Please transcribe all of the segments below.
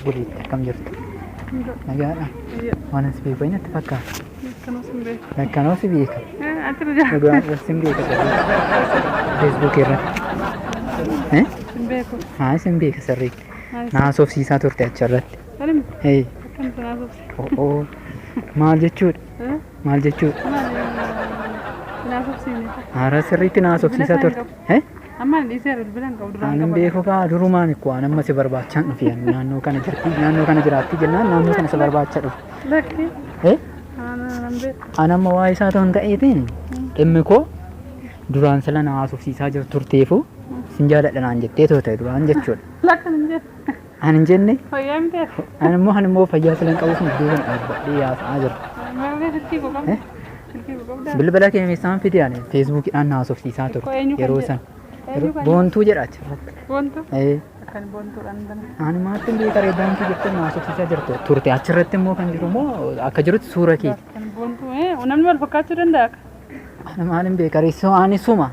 Obboleetti akkam jirtu? Nagaadha. Waan asi beeku natti fakkaata. Akkanuma sin beeku. Akkanoo si beeka. Ati rujaa. Dhugaa sin beeka. Feesbuuk irratti. Eh? Sin beeku. Haa sin beeka sirriitti. Na haasofsiisaa turte achirratti. Salim Hey. akkam sin haasofse. Oo. Maal jechuudha? Maal jechuudha? Maal sin haasofsiifne. Haara sirriitti na haasofsiisaa turte. Eh? Amma ani dhiiseera bilbila hin qabu duraan Aannan qaba. beeku kaa durumaan ikkoo aan amma si barbaachaan dhufe naannoo kana jirti naannoo kana jiraatti jennaan naannoo kana si barbaacha dhufe. Lakki. Eh? Aannan beeku. Aan amma waa'ee isaa ta'uun ta'eetiin dhimmi koo duraan sila na haasofsiisaa jirtu turteefu sin jaaladha naan jettee turte duraan jechuudha. Lakki hin jedhu. Aan hin jenne Fayyaa miti ati. aan immoo an immoo fayyaa sila hin qabuuf iddoo kana dhaabbadhee haasa'aa jira. Maal silkii koo qabda? Silkii koo qabda? Bilbila kee meeshaan fide ani feesbuukiidhaan na haasofsiisaa turte Eenyu kan yeroo jedhu? san. Eenyu kan Boontuu jedha achirratti. Boontuu? Eh. Akkan boontuudhaan bana. Ani maatti hin beekaree boontuu jettee na haasofsiisaa jirtu turte achirratti immoo kan jiru immoo akka jirutti suura keeti. Akkan boontuu namni wal fakkaachuu danda'a akka. Ani maal hin beekaree so ani suma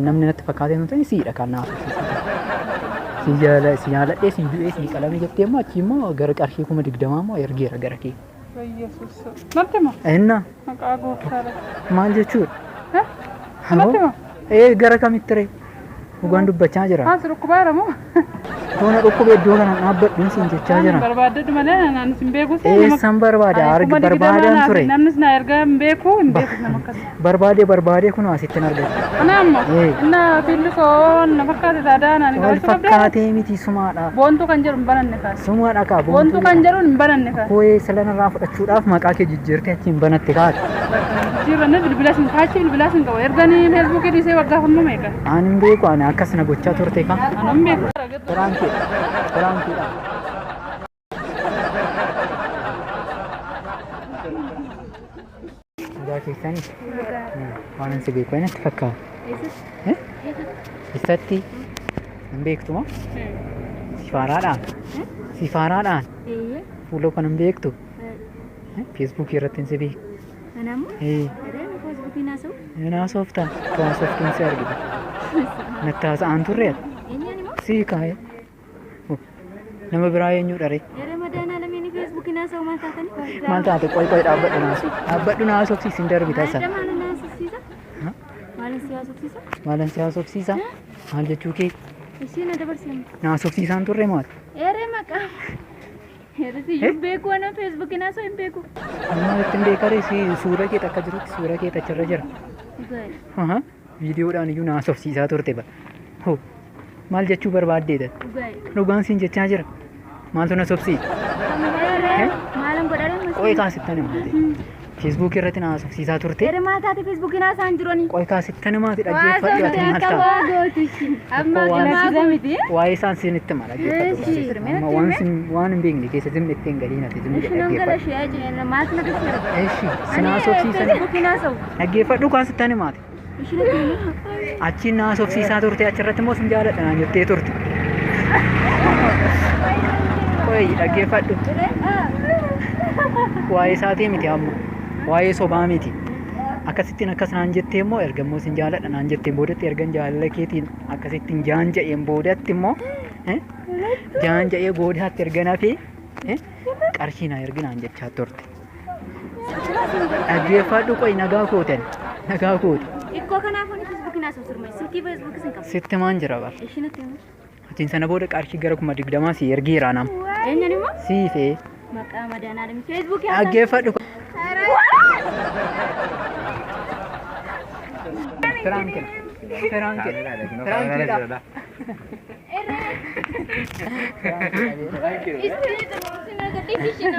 namni natti fakkaatee nuti siidha kan na haasofsiisaa jirtu. Si jaala si jaaladhee si du'ee si qalame jettee immoo achi immoo gara qarshii 20,000 immoo ergeera gara kee. Yesuus. Natti hima. Inna Maqaa gooftaadha. maal jechuudha? Natti hima. Ee gara kamitti ree? Dhugaan dubbachaa jira. Haa si dhukkubaa jira moo? Toona dhukkubee iddoo kana dhaabbadhuun siin jechaa jira. Barbaadadhu malee naan sin beeku. Eessan barbaada? Argi barbaadaan ture. Namnis na ergaa hin beeku hin beeku nama akkas. Barbaadee barbaadee kun asitti hin argatu. Ana ammoo Ee. inna fiilli koo na fakkaate taadaa naan Wal qabachuu qabdaa. fakkaatee miti sumaadha. Boontuu kan jedhu hin bananne kaase. Sumaadha kaa Boontuu kan jedhu hin bananne kaase. Kooyee salanarraa fudhachuudhaaf maqaa kee jijjiirtee achiin banatte kaate. Jijjiirranne bilbila sin kaachi bilbila sin qaba. Erganii feesbuukii dhiisee waggaa hamma meeqa? Ani hin beeku ani akkas na gochaa turte kaa. Ani hin beeku. Piraankiidha. Piraankiidha. Nagaa keessanii? Waan ani si beeku natti fakkaata. Eh? Eessatti? Hin beektu moo? Sifaaraadhaan? Sifaaraadhaan? Fuula kan hin beektu? Feesbuukii irratti hin si beeku. Ee. Hin haasofta. Tu haasoftuun si argita. Natti haasa'aan turre ati. Si kaa'e. Nama biraa eenyudha ree? Maal taate qoy qoy dhaabbadhu naasu. Dhaabbadhu naasofsiisi hin darbita sana. Maalan si haasofsiisa? Maal jechuu kee? Naasofsiisaan turre maal? Ere maqaa. Ere si beeku ana feesbuukiin haasa'u hin beeku. Maalitti hin beekaree si suura kee akka jirutti suura kee achirra jira. Aha. Viidiyoodhaan iyyuu naasofsiisaa turte ba. Hoo. Maal jechuu barbaaddeeta? Dhugaan siin jechaa jira. Maaltu na sobsiisa? Maalan godhare Qoy kaasittan himaate. Feesbuukii irratti na haasofsiisaa turte. Ere maal taate feesbuukiin haasa'an jirani? Qoy kaasittan himaate dhaggeeffadhu ati maal taate? Amma Waan- miti. Waa'ee isaan siinitti hima dhaggeeffadhu. Amma waan sin waan hin beekne keessa zimmi ittiin galiin ati zimmi Ishiin gara dhaggeeffadhu. ishee ajajeen maaltu na gasheera? Eshi sin haasofsiisan Feesbuukiin haasa'u. dhaggeeffadhu kaasittan himaate. Achiin na haasofsiisaa turte achirratti immoo sin jaaladha naan jettee turte. Qoy dhaggeeffadhu. Waa'ee isaatii miti amma. Waa'ee sobaa miti. Akkasittiin akkas naan jettee immoo erga immoo sin jaaladha naan jetteen boodatti erga jaalala keetiin akkasittiin jaan ja'een boodatti immoo jaan ja'ee goodaatti erga nafee qarshii naa ergi naan jechaa turte. Dhaggeeffadhu qoy nagaa kooten nagaa kooti. Ikkoo kanaaf ani feesbuukiin haasa'u sirma. Silkii feesbuukii sin qabu. Sitti maan jira bara. Ishiin natti himu. Achiin sana booda qarshii gara 20,000 si ergeera nama. Eenyuun immoo? Siifee. Maqaa madaanaa feesbuukii haasa'u. Dhaggeeffadhu. Firaankidha. Firaankidha. Firaankidha. Isin